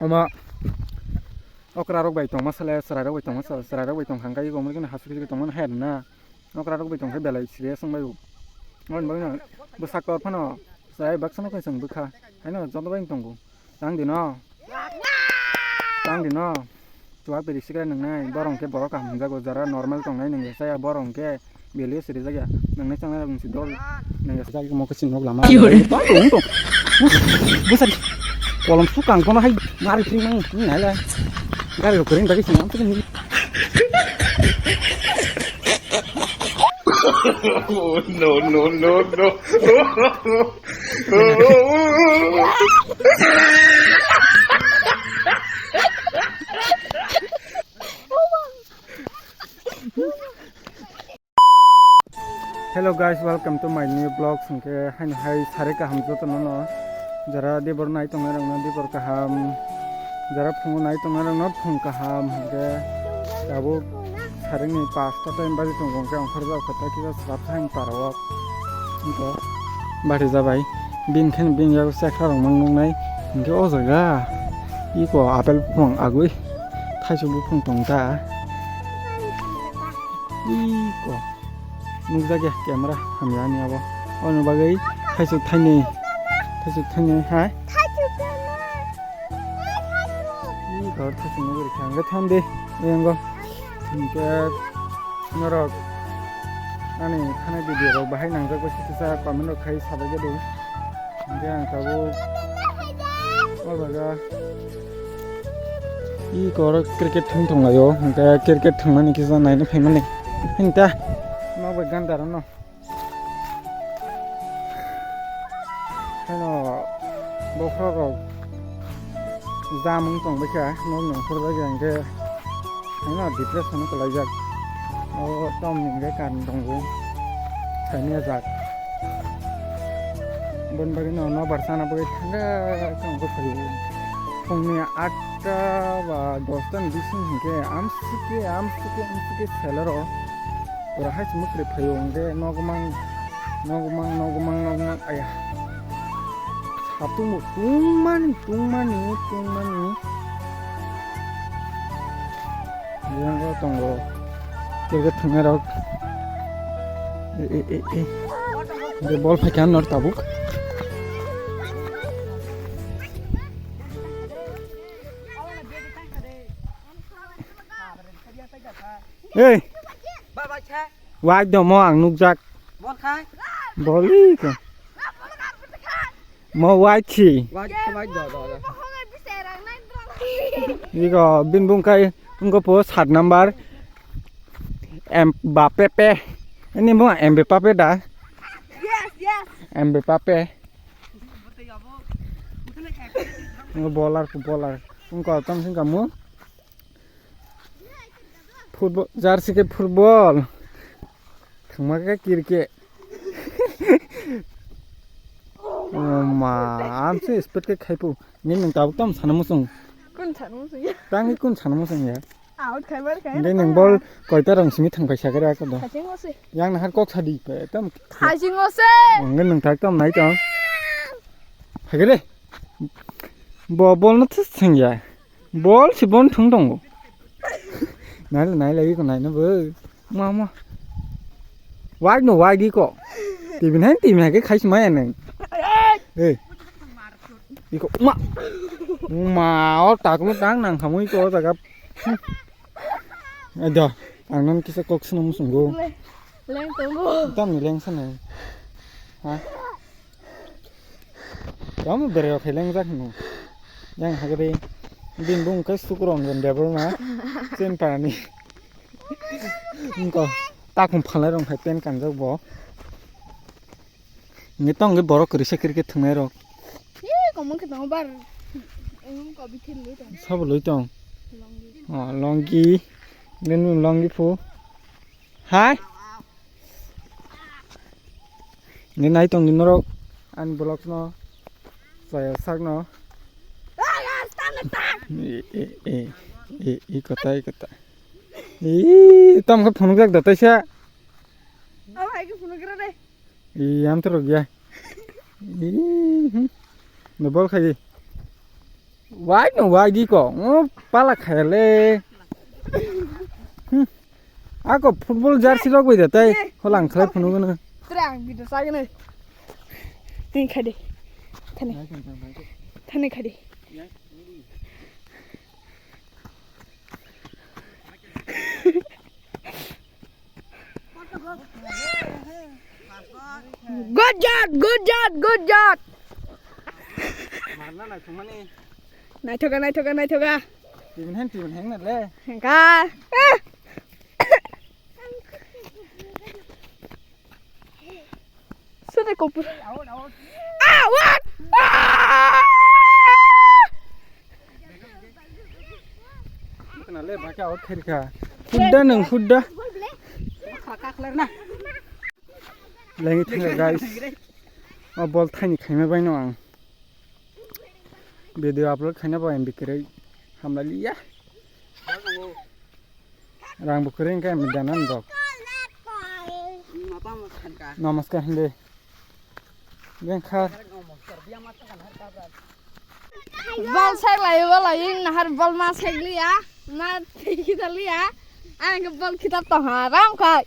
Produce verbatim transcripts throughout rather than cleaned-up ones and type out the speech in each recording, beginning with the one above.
Omo okra rok bai tongma sale, chwrai rok bai tongma sale, chwrai rok bai tong kha, hwnkhe ego mani hasuki tongmani hai rwna. Okra rok bai tong khe belai serious wng bai o. Aboni bagwi no bwsak tor phano chwrai baksa no khe chwng bwkha. Haino joto bai tongo. Tang di no. Tang di no. Chuak beri sikra nwngnai. Borok hwnkhe borok kaham hwnjago. Jara normal tongnai nwng ya saya. Borok hwnkhe belio siri jak ya. Nwngnai changnai rok nwng si dol. Nwng ya sajak mo khe chwng nok lama. Ki hore? Tong tong tong. Bwsari. Kolom sukang kono hai ngari phring nang. Nai lai. Gari rok kering bagwi chwng. Oh, no, no, no, no. Hello guys, welcome to my new vlog. Hwnkhe haino hai sari kaham joto no no. Jara dibor nai tongnai rok no dibor kaham. Jara phungo nai tongnai rok no phung kaham. Hwnkhe tabuk Saringni pasta time baji tongo, hwnkhe ongkhorjak khe tei kisa swrapsa hwn para o. Hwnkhe bari jabai. Bini khe bini yago chekra rok mang nuknai. Hwnkhe o jaga iko apple buphang agwi thaichuk buphang tong ta. Iko nukjak ya camera hamya ni abo. Oni bagwi thaichuk thainwi, thaichuk thainwi hai. Ih, kor thasing nugwi rikha. Hwnkhe thon di, oyango. Hwnkhe norok ani thanai video rok bahai nangjak bai kisa comment rok khai sabai khe di. Hwnkhe ang tabuk o jaga. Ih, kor cricket thung thung laio. Hwnkhe cricket thungmani kisa naina phaimani. Hwnkhe nok bai ganda rwno. Haino bokhorok rok jamung tong baikha, nok nongkhor bai khe hwnkhe haino depression kwlaijak. O tom ni hwnkhe karon tongo, saimaya jak. Boni bagwi no nobar chana bagwi thangkhe tongkhe phaio. Phungni atta ba dosta ni bising hwnkhe amsike, amsike, amsike selero. Pura hai se mwkhwrwi phaio hwnkhe nogmang, nogmang, nogmang, nogmang, aya. Satung bo tungmani, tungmani, tungmani. Yang tongo. Cricket thwngnairok. E, e, e, e. Hwnkhe bol phaikha nor tabuk. Ei! Wai domo ang nukjak. Bol khai? Bol iko. Mo wai thi. Wai, wai do, do, do. Iko bin bung kai ungko po sat number. Mbappe pe. Ini mo Mbappe da. Yes, yes. Mbappe. Bowler, bowler. Ungko tong sing kamu. Football, jersey khe football. Thwngma khe cricket. Oh ma, amse expect khe khaipu. Nini nwng tabuk tamo sana muchung. Kun sana muchung ya? Tangwi kun sana muchung ya? Out khai bar khai. Nini nwng bol koita rong simi thang paisa khe ra kodo. Khaching ose. Yang nahar kok sadi pe tam. Khaching ose. Ngi nwng tak tam nai tong. Phagere. Bo bol no thus thang ya. Bol si bon thung tongo. Naila naila iko naina bo. Ma ma. Wide no wide iko. Tibin hai tibin hai ke khai sima ya nang. Hey. Iko ma. Ma o taklo tang nang khamu iko jaga. Ada. Ang nan kisa kok sino musungo. Leng tongo. Tam ni leng sana. Ha. Tamo bereo kheleng jak no. Yang hagre din bung kai sukrong jon debor ma. Chen pani. Ingko takum phalai rong khai pen kanjak bo. Ngi tong ge borok kri sekri ke thwngnai rok. Ye komon ke tong bar. Em ko bithil lui tong. Sabo lui tong. Longi. Oh, longi. Nenu longi phu. Hai. Ni nai tong ni norok ani vlog no chaya sak no. E, e, e, e, e, kota, e, kota. E, tam khe phunuk jak da taisa. Abo hai khe phunuk gra de. E, am to rok ya. E, hmm. No bol khai. Wai no wai di ko. Ngo pala khayale. Hmm. Ako football jersey rok bai da tai. Holang khlai phunu gana. Tere ang video sa gana. Tin khadi. Thani. Thani khadi. Good job, good job, good job. Marna naithokmani. Naithoka, naithoka, naithoka. Tibin hen, tibin hen na le. Hengka. Sini kopur. Ah, what? Ah! Kana le baka out khairka. Hudda nang hudda. Lengi thanga guys. O bol thani khaima bai no ang. Video upload khaina bai ang bikirei hamlaliya. Rang bukuri hingke ami danan rok. Namaskar hindi. Bengkha. Bol sek lai, bol lai, nahar bol ma sek liya, ma tiki ta liya. Ang ke bol kita tong ha, ram kai.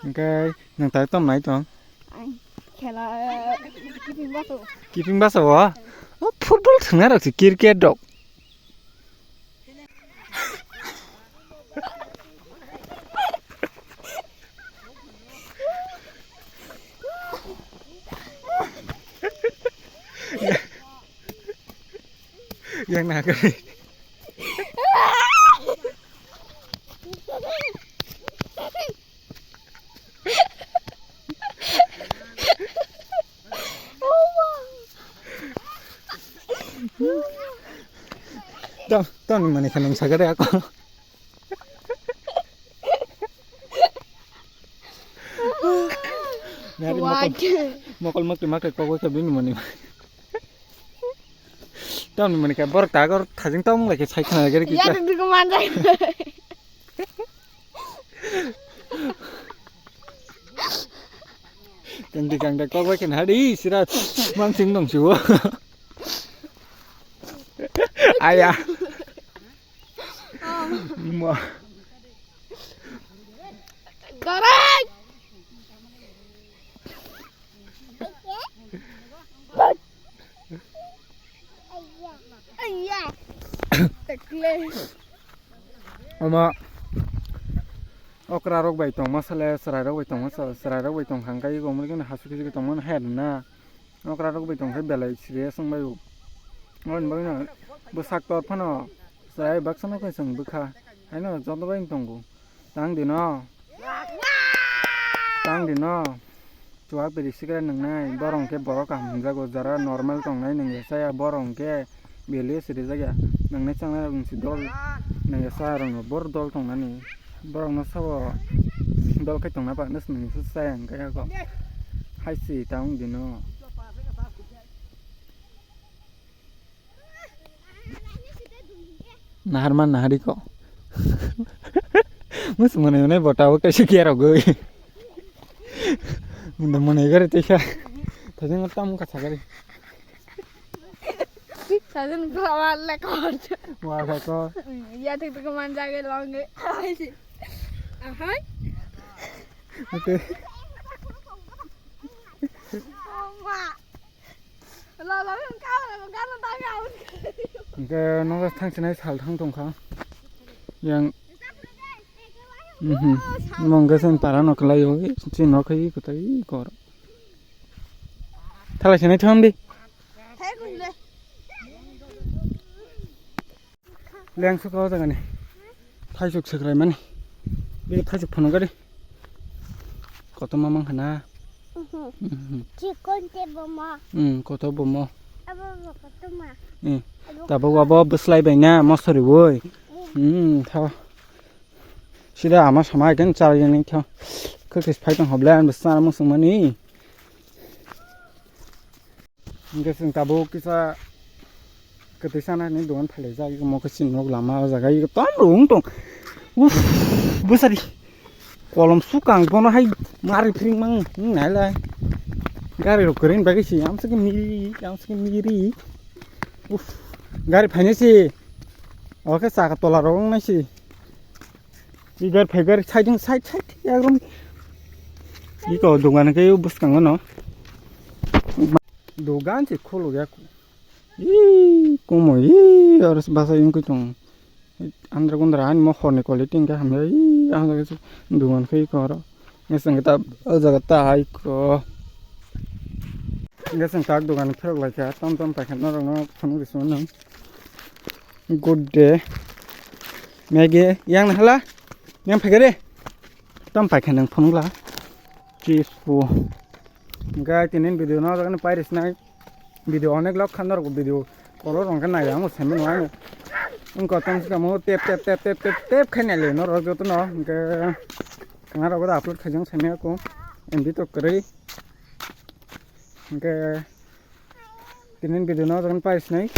Hingke nang tai tom nai tong. Ang khela, kiping baso. Kiping baso wa? O football thangna rok si cricket dok. Yang nak. Tam, tam ni mani khanang sagare ako. Nari mokol, mokol mokol makai kogoi ka bini mani. Tam ni mani ka bor tagor thajing tam lai ke sai khana gari ki. Ya, tu ko manjai. Kangdi kangda kok bai khen hadi sira mansing dong siwo. Aya. Ma. Garai. Ama okra rok bai tongma sale, chwrai rok bai tongma sale, chwrai rok bai tong kha, hwnkhe ego mani hasu khe tongmani hai rwna. Okra rok bai tong khe belai serious wng bai o. Aboni bagwi no bwsak tor phano chwrai baksa no khe chwng bwkha. Haino joto bai wng tongo. Tang di no. Tang di no. Chuak biri sikra nwngnai, borok hwnkhe borok kaham hwnjago, jara normal tongnai nwng ya chaya, borok hwnkhe belai se rijak ya. Nwngnai changnai rok nwng si dol, nwng ya chaya rok no bor dol tongnani. Borok no sabo dol khai tongna bagwi se nwng ya chaya hwnkhe yago. Hai si tang di no. Nahar man nahari ko. Mus mone mone bota bo kaisa kia rogoi. Munda mone gari teisa. Thajeng tam ka sagari. Thajeng ko wala ko. Wala ko. Ya thik thik man jage longe. Ahai. Oke. Oma. Hingke nogo thangsinai sal thang tongkha. Yang, mhm. Mongke sen para no kelai o, si no khai kotai kor. Thalai sinai thang di. Leng suka o jaga ni. Thaisuk swkrai mani. Be thaisuk phunuk gari. Kotorma mang khana. Mhm. Mhm. Chikon te bomo. Hmm, kotor bomo. Abo bo kotorma. Hmm. Abo tabuk abo bwslai bai na mosori woi. Hmm. Hmm, tha. Sida ama sama ikan chari ni tha. Khe kis phai tong hoble an bwsa musung mani. Hingke chwng tabuk kisa kwtwi sanani dogan phailaijak, amo khe chini nok lama o jaga eko tom rung tong. Uff, bwsari kolom sukang bono hai mari phring mang wng nailai. Gari rok kwrwini bagwi se amswkhe miri, amswkhe miri. Uff, Gari phainai si. Oke, saka tola rok wngnai si. I gari phai gari side side side yagram. Iko dogan ke bwskango no. Dogan se kholo ya. Ih, komo, ih, aro basa yung koi tong. Andra gundra ani mo horni quality hingke hamya, ih, ang jaga se dogan khe iko aro. Ngesang ta, o jaga ta hai ko. Ngesang tak dogan phirok lai kha, tom tom paikha norok no phunuk risi mano. Good day. Mege, yang na hala? Yang phai kha de? Tom paikha nang phunuk la. Cheese pu. Hingke tini video no jaga ni pairis nai. Video onek lok khan norok video kolor rong khe nai ang semi nung ang. Wngkha tong sika mo tep tep tep tep tep tep khai nai le norok joto no. Hingke kanga rok da upload khai jang semi ako. M B to kwrwi. Hingke tini video no jaga ni pairis nai.